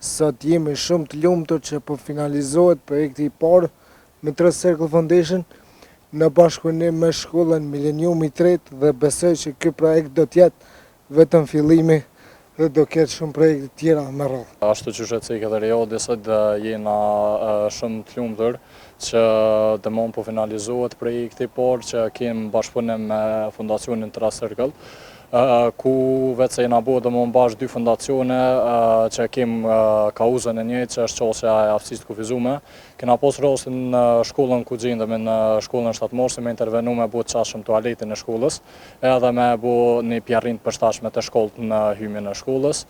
Sot jemi shumë të lumtur që po finalizohet projekti i parë me Trust Circle Foundation në bashkëpunim me shkollën Mileniumi i Tretë dhe besoj që ky projekt do të jetë vetëm fillimi dhe do ketë shumë projekte tjera me radhë. Ashtu qysh e cek edhe Riadi, sot jena shumë të lumtur që domon po finalizohet projekti i parë që kem bashkëpunim me Fondacionin Trust Circle, ku veç se jena bo domon bashkë dy fondacione që kem kauzën e njëjtë që është qasja e aftësisë të kufizume. Kena pas rastin në shkollën ku gjendemi në shkollën 7 Marsi me intervenu me bo të qasshëm tualetin e shkollës edhe me bo një pjerrinë të përshtatshme të shkollët në hymjen e shkollës.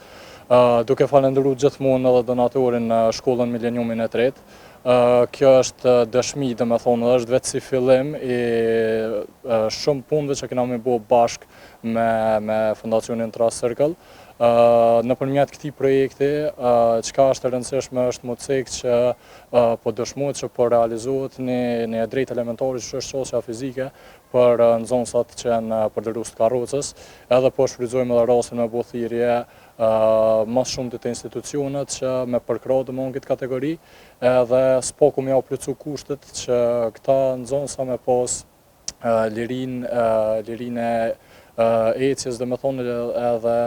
Duke falënderu gjithmonë edhe donatorin në shkollën Mileniumin e Tretë. Kjo është dëshmi, domethonë, dhe është veç si fillim i shumë punëve që kena me bo bashkë me, me Fondacionin Trust Circle. Nëpërmjet këtij projekti, çka është e rëndësishme është m'u cek që po dëshmohet që po realizohet një, një e drejtë elementare që është qasja fizike për nxënësat që janë përdorues të karrocës, edhe po shfrytëzojmë edhe rastin me bo thirrje më shumë te institucionet që me përkrah domon këtë kategori, edhe s'paku me jau plotësu kushtet që këta nxënësa me pas lirinë lirinë e ecjes, domethonë edhe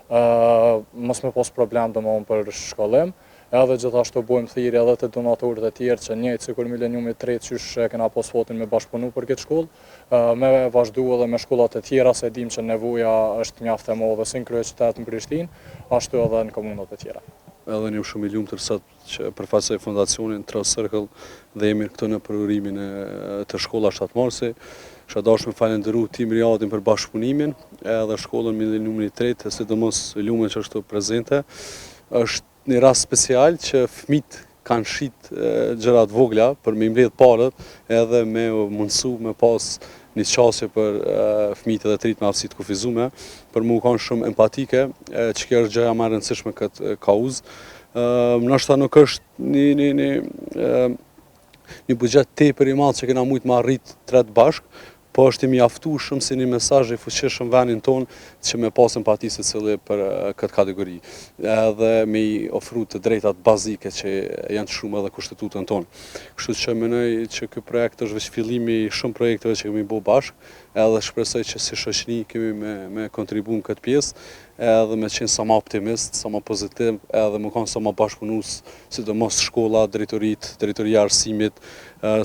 mos me pas problem domon për shkollim. Edhe gjithashtu bojmë thirrje edhe te donatorët e tjerë që njëjtë sikur Mileniumi i Tretë qysh e kena pas fatin me bashkëpunu për këtë shkollë, me vazhdu edhe me shkollat e tjera se e dimë që nevoja është mjaft e madhe si në kryeqytet në Prishtinë, ashtu edhe në komunat e tjera. Edhe unë jam shumë i lumtur sot që përfaqësoj fondacionin Trust Circle dhe jemi këtu në përurimin e të shkolla 7 Marsi. Kisha dashur me falënderu Team Riadin për bashkëpunimin edhe shkollën Mileniumin i Tretë, sidomos Lumën që është këtu prezente. Është një rast special që fëmijët kanë shit gjëra të vogla për me i mbledh paret edhe me mundësu me pas një qasje për fëmijët edhe të rinjtë me aftësi të kufizume, për mu kanë shumë empatike, që kjo është gjëja më e rëndësishme këtë kauzë. Ndoshta nuk është një, një, një, një buxhet tepër i madh që kena mujt me arrit tretë bashkë, po është i mjaftueshëm si një mesazh i fuqishëm vendin tonë që me pas empati secili për këtë kategori edhe me i ofru të drejtat bazike që janë të shkruara edhe kushtetutën tonë. Kështu që mendoj që ky projekt është veç fillimi i shumë projekteve që kemi bo bashkë, edhe shpresoj që si shoqëni kemi me, me kontribu në këtë pjesë, edhe me qenë sa ma optimist, sa ma pozitiv, edhe me kanë sa ma bashkëpunus, sidomos shkolla, drejtoritë, drejtoria e arsimit,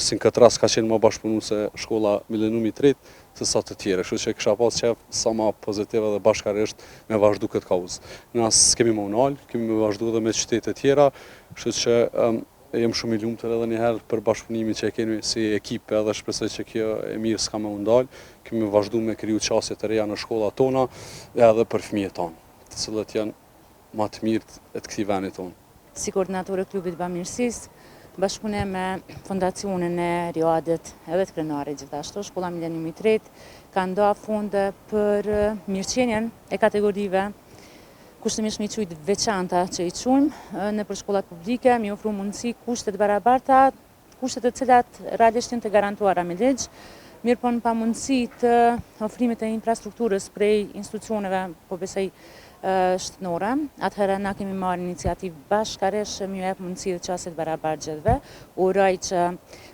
si në këtë rast ka qenë ma bashkëpunuse shkolla Milenumi i Tretë, se sa të tjere, kështu që kisha pas qef sa ma pozitiv edhe bashkarisht me vazhdu këtë kauzë. Na s'kemi me u nalë, kemi me vazhdu edhe me qytete tjera, kështu që Jam shumë i lumtur edhe një herë për bashkëpunimin që e kemi si ekip edhe shpresoj që kjo e mirë s'ka me u ndal. Kemi me vazhdu me kriju qasje të reja në shkollat tona edhe për fëmijët tanë, të cilët janë ma të mirët e të këtij vendi tonë. Si koordinatore e Klubit të Bamirësisë, bashkëpunim me Fondacionin e Riadit edhe të Krenarit gjithashtu, Shkolla Mileniumi i Tretë ka nda fonde për mirëqenien e kategorive kushtimisht me i qujt veçanta që i qujmë nëpër shkollat publike, me i ofru mundësi kushte të barabarta, kushte të cilat realisht janë të garantuara me ligj, mirëpo në pamundësi të ofrimit të infrastrukturës prej institucioneve, po besoj shtetnore, atëherë na kemi marrë iniciativë bashkarisht që me ju jep mundësi dhe qasje të barabartë gjithëve. Uroj që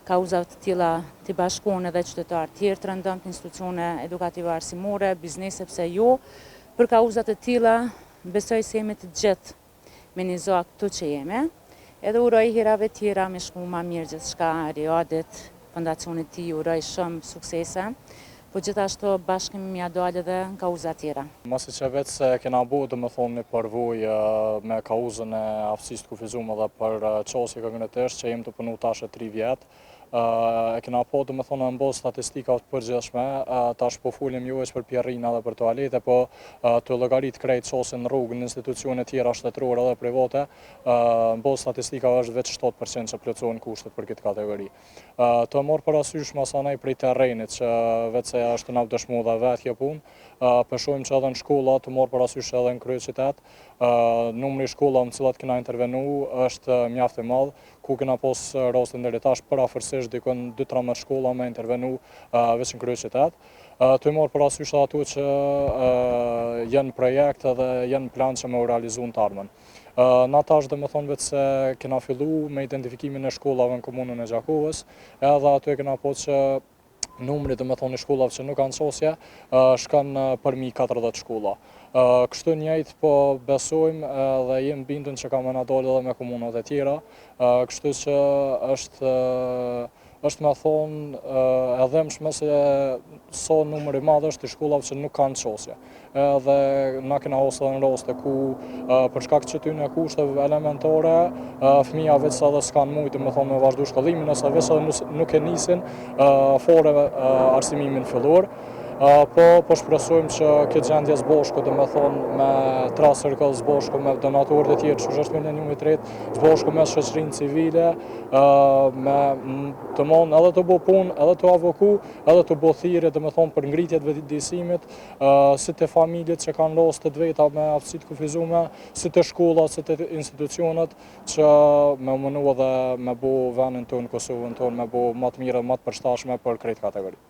kauzave të tilla t'i bashkohen edhe qytetarë tjerë të rëndomtë, institucione edukative arsimore, biznese pse jo, Për kauza të tilla, besoj se jemi të gjithë me një za këtu që jemi, edhe uroj herave tjera me shku ma mirë gjithçka, Riadit, fondacionit tij uroj shumë suksese, po gjithashtu bashkë kemi me ia dalë edhe në kauza tjera. Masi që veç se kena bo domethonë një përvojë me kauzën e aftësisë të kufizume dhe për qasje konkretisht që jemi tu punu tash e 3 vjet, E kena pa domethonë në bazë statistikave të përgjithshme, tash po folim jo veç për pjerrina dhe për tualete, po tu llogarit krejt qasjen në rrugë në institucione tjera shtetërore dhe private, në bazë statistikave është veç 7% që plotësohen kushtet për këtë kategori. Tu marrë parasysh masanej prej terrenit që veç se është na dëshmu dhe vetë kjo punë, po shohim që edhe në shkolla, tu marrë parasysh edhe në kryeqytet, numri i shkollave në cilat kena intervenu është mjaft i madh, ku kena pas rastin deri tash përafërsisht dikun 2-13 shkolla me intervenu veç në kryeqytet. Tu i marrë parasysh edhe ato që janë projekt edhe janë plan që me u realizu në të ardhmen. Na tash domethonë veç se kena fillu me identifikimin e shkollave në komunën e Gjakovës, edhe aty e kena pa që numri domethonë i shkollave që nuk kanë qasje, shkon përmi 40 shkolla. Kështu njëjtë po besojmë dhe jemi bindun që ka me na dalë edhe me komunat e tjera, kështu që është është me thonë e dhembshme se sa numër i madh është i shkollave që nuk kanë qasje. Edhe na kena hasë edhe në raste ku për shkak të qëtyne kushteve elementare, fëmija veç sa edhe s'kanë mujtë domethonë me vazhdu shkollimin, ose veç edhe nuk e nisin fare arsimimin fillor. Po, po shpresojmë që këtë gjendje së bashku, domethonë me Trust Circle së bashku, me donatorët e tjerë, që është Mileniumi i tretë, së bashku me shoqërinë civile, me domethonë edhe tu bo punë, edhe tu avoku, edhe tu bo thirrje, domethonë për ngritje të vetëdijesimit, si te familjet që kanë raste të veta me aftësi të kufizume, si te shkollat, si te institucionet, që me u munu edhe me bo vendin tonë, Kosovën tonë, me bo ma të mirë dhe ma të përshtatshme për krejt kategoritë.